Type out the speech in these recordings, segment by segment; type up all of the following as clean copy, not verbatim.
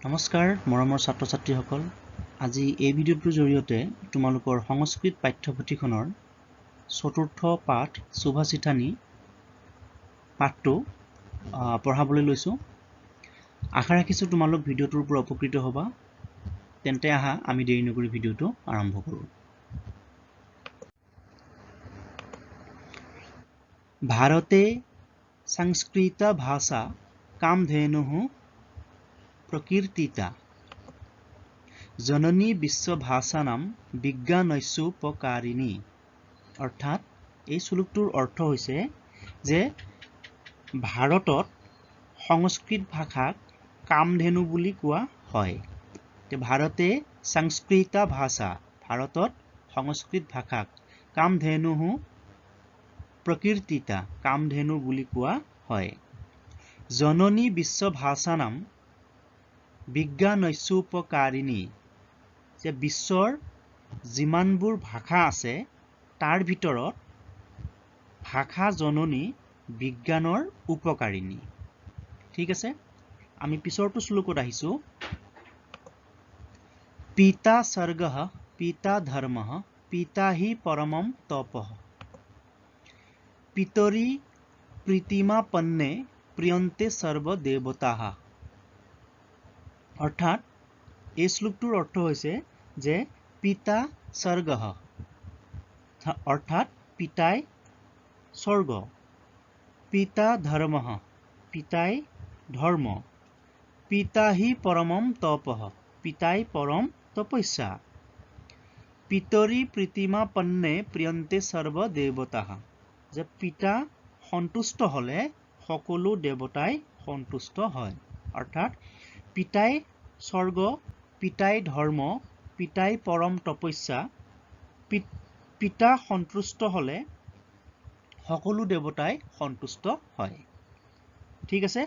নমস্কাৰ মৰমৰ ছাত্ৰ ছাত্ৰীসকল, আজি এই ভিডিঅ'টোৰ জৰিয়তে তোমালোকৰ সংস্কৃত পাঠ্যপুথিখনৰ চতুৰ্থ পাঠ সুভাষিতানি পাঠটো পঢ়াবলৈ লৈছোঁ। আশা ৰাখিছোঁ তোমালোক ভিডিঅ'টোৰ পৰা উপকৃত হ'বা। তেন্তে আহা আমি দেৰি নকৰি ভিডিঅ'টো আৰম্ভ কৰোঁ। ভাৰতে সংস্কৃত ভাষা কামধেনুঃ প্ৰকীৰ্তিতা জননী বিশ্বভাষানাম বিজ্ঞানস্যোপকাৰিণী। অৰ্থাৎ এই শ্লোকটোৰ অৰ্থ হৈছে যে ভাৰতত সংস্কৃত ভাষাক কামধেনু বুলি কোৱা হয়। ভাৰতে সংস্কৃত ভাষা, ভাৰতত সংস্কৃত ভাষাক কামধেনুঃ প্ৰকীৰ্তিতা, কামধেনু বুলি কোৱা হয়। জননী বিশ্বভাষানাম বিজ্ঞানস্যোপকাৰিণী, যে বিশ্বৰ যিমানবোৰ ভাষা আছে তাৰ ভিতৰত ভাষা জননী বিজ্ঞানৰ উপকাৰিণী। ঠিক আছে, আমি পিছৰটো শ্লোকত আহিছোঁ। পিতা স্বৰ্গঃ পিতা ধৰ্মঃ পিতা হি পৰমং তপঃ পিতৰি প্ৰীতিমাপন্নে প্ৰিয়ন্তে সৰ্বদেৱতাঃ। অৰ্থাৎ এই শ্লোকটোৰ অৰ্থ হৈছে যে পিতা স্বৰ্গঃ, অৰ্থাৎ পিতাই স্বৰ্গ, পিতা ধৰ্মঃ, পিতাই ধৰ্ম, পিতা হি পৰমং তপঃ, পিতাই পৰম তপস্যা, পিতৰি প্ৰীতিমাপন্নে প্ৰিয়ন্তে সৰ্বদেৱতাঃ, যে পিতা সন্তুষ্ট হলে সকলো দেৱতাই সন্তুষ্ট হয়। অৰ্থাৎ পিতাই স্বৰ্গ, পিতাই ধৰ্ম, পিতাই পৰম তপস্যা, পিতা সন্তুষ্ট হলে সকলো দেৱতাই সন্তুষ্ট হয়। ঠিক আছে,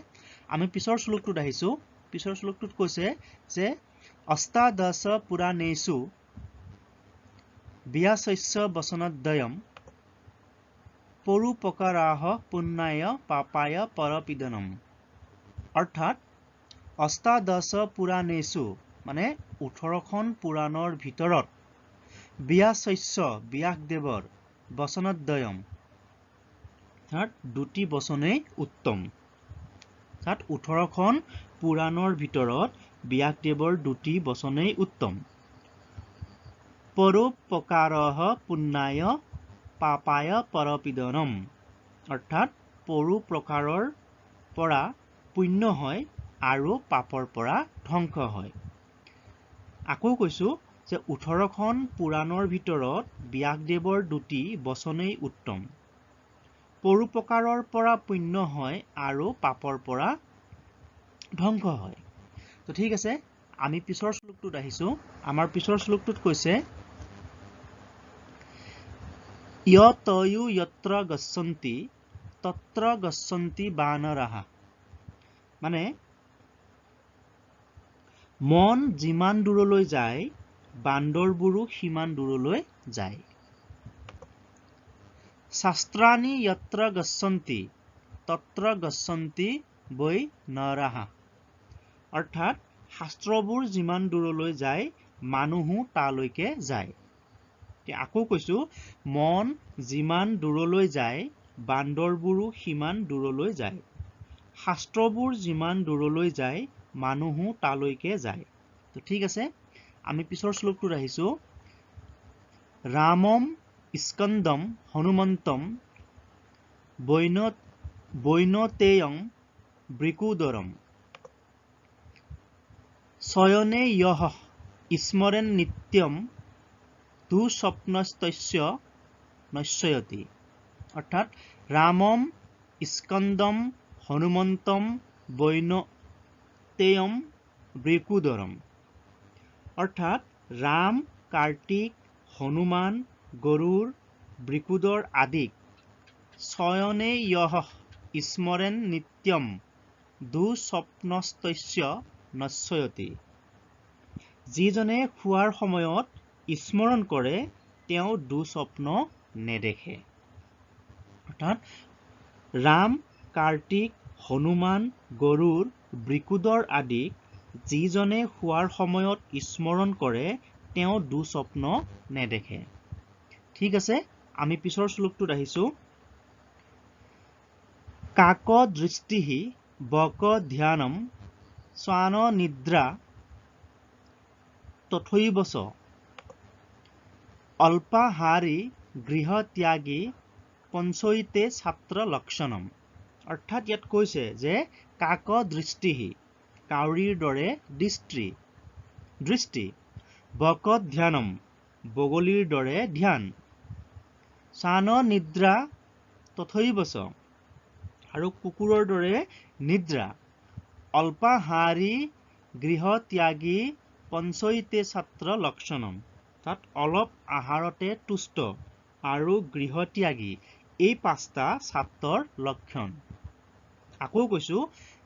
আমি পিছৰ শ্লোকটোত আহিছোঁ। পিছৰ শ্লোকটোত কৈছে যে অষ্টাদশ পুৰাণেষু ব্যাসস্য বচনদ্বয়ম পৰোপকাৰাহ পুণ্যায় পাপায় পৰপীডনম। অৰ্থাৎ অষ্টাদশ পুৰাণেষু মানে 18খন পুৰাণৰ ভিতৰত ব্যাসস্য, ব্যাসদেৱৰ বচনদ্বয়ম, অৰ্থাৎ দুটি বচনেই উত্তম। অৰ্থাৎ 18খন পুৰাণৰ ভিতৰত ব্যাসদেৱৰ দুটি বচনেই উত্তম। পৰোপকাৰহ পুণ্যায় পাপায় পৰপীডনম, অৰ্থাৎ পৰোপকাৰৰ পৰা পুণ্য হয় আৰু পাপৰ পৰা ধ্বংস হয়। আকৌ কৈছো যে 18খন পুৰাণৰ ভিতৰত ব্যাসদেৱৰ দুটি বচনেই উত্তম। পৰোপকাৰৰ পৰা পুণ্য হয় আৰু পাপৰ পৰা ধ্বংস হয়। তো ঠিক আছে, আমি পিছৰ শ্লোকটোত আহিছোঁ। আমাৰ পিছৰ শ্লোকটোত কৈছে য়তয়ু যত্ৰ গচ্ছন্তি তত্ৰ গচ্ছন্তি বানৰাঃ, মানে মন যিমান দূৰলৈ যায় বান্দৰবোৰো সিমান দূৰলৈ যায়। শাস্ত্ৰাণি যত্ৰ গচ্ছন্তি তত্ৰ গচ্ছন্তি বৈ নৰাঃ, অৰ্থাৎ শাস্ত্ৰবোৰ যিমান দূৰলৈ যায় মানুহো তালৈকে যায়। আকৌ কৈছো, মন যিমান দূৰলৈ যায় বান্দৰবোৰো সিমান দূৰলৈ যায়। শাস্ত্ৰবোৰ যিমান দূৰলৈ যায় মানুহো তালৈকে যায়। তো ঠিক আছে, আমি পিছৰ শ্লোকটোত আহিছো। ৰামম স্কন্দম হনুমন্তম বৈনতেয়ং বৃকুদৰম শয়নে যহ স্মৰেণ নিত্যম দুঃস্বপ্নস্তস্য নশ্যয়তি। অৰ্থাৎ ৰামম স্কন্দম হনুমন্তম বৈনতেয়ম বৃকুদৰম, অৰ্থাৎ ৰাম, কাৰ্তিক, হনুমান, গৰুড়, বৃকুদৰ আদিক শয়নে যহ স্মৰেণ নিত্যম দুঃস্বপ্নস্তস্য নশ্যয়তি, যিজনে শোৱাৰ সময়ত স্মৰণ কৰে তেওঁ দুঃস্বপ্ন নেদেখে। অৰ্থাৎ ৰাম, কাৰ্তিক, হনুমান, গৰুড়, বৃকুদৰ আদিক যিজনে শোৱাৰ সময়ত স্মৰণ কৰে তেওঁ দুস্বপ্ন নেদেখে। ঠিক আছে, আমি পিছৰ শ্লোকটোত আহিছোঁ। কাক দৃষ্টিহি বক ধ্যানম শ্বান নিদ্ৰা তথৈবচ অল্পাহাৰী গৃহ ত্যাগী পঞ্চৈতে ছাত্ৰ লক্ষণম। অৰ্থাৎ ইয়াত কৈছে যে কাক দৃষ্টিহি, কাউৰীৰ দৰে দৃষ্টি, দৃষ্টি, বক ধ্যানম, বগলীৰ দৰে ধ্যান, শ্বান নিদ্ৰা তথৈবচ, আৰু কুকুৰৰ দৰে নিদ্ৰা, অল্পাহাৰী গৃহ ত্যাগী পঞ্চৈতে ছাত্ৰ লক্ষণম, তাত অলপ আহাৰতে তুষ্ট আৰু গৃহ ত্যাগী, এই পাঁচটা ছাত্ৰৰ লক্ষণ। আকৌ কৈছো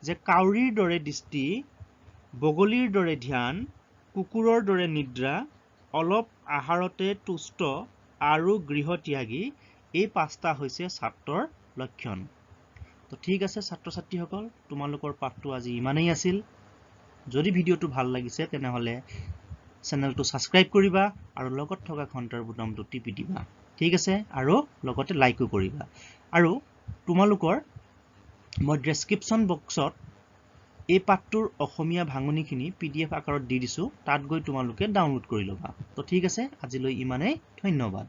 যে কাউৰীৰ দৰে দৃষ্টি, বগলীৰ দৰে ধ্যান, কুকুৰৰ দৰে নিদ্ৰা, অলপ আহাৰতে তুষ্ট আৰু গৃহ ত্যাগী, এই পাঁচটা হৈছে ছাত্ৰৰ লক্ষণ। তো ঠিক আছে ছাত্ৰ ছাত্ৰীসকল, তোমালোকৰ পাঠটো আজি ইমানেই আছিল। যদি ভিডিঅ'টো ভাল লাগিছে তেনেহ'লে চেনেলটো ছাবস্ক্ৰাইব কৰিবা আৰু লগত থকা ঘণ্টাৰ বুটামটো টিপি দিবা। ঠিক আছে, আৰু লগতে লাইকো কৰিবা। আৰু তোমালোকৰ মই ডেছক্ৰিপশ্যন বক্সত এই পাঠটোৰ অসমীয়া ভাঙনিখিনি PDF আকাৰত দি দিছোঁ, তাত গৈ তোমালোকে ডাউনলোড কৰি ল'বা। তো ঠিক আছে, আজিলৈ ইমানেই, ধন্যবাদ।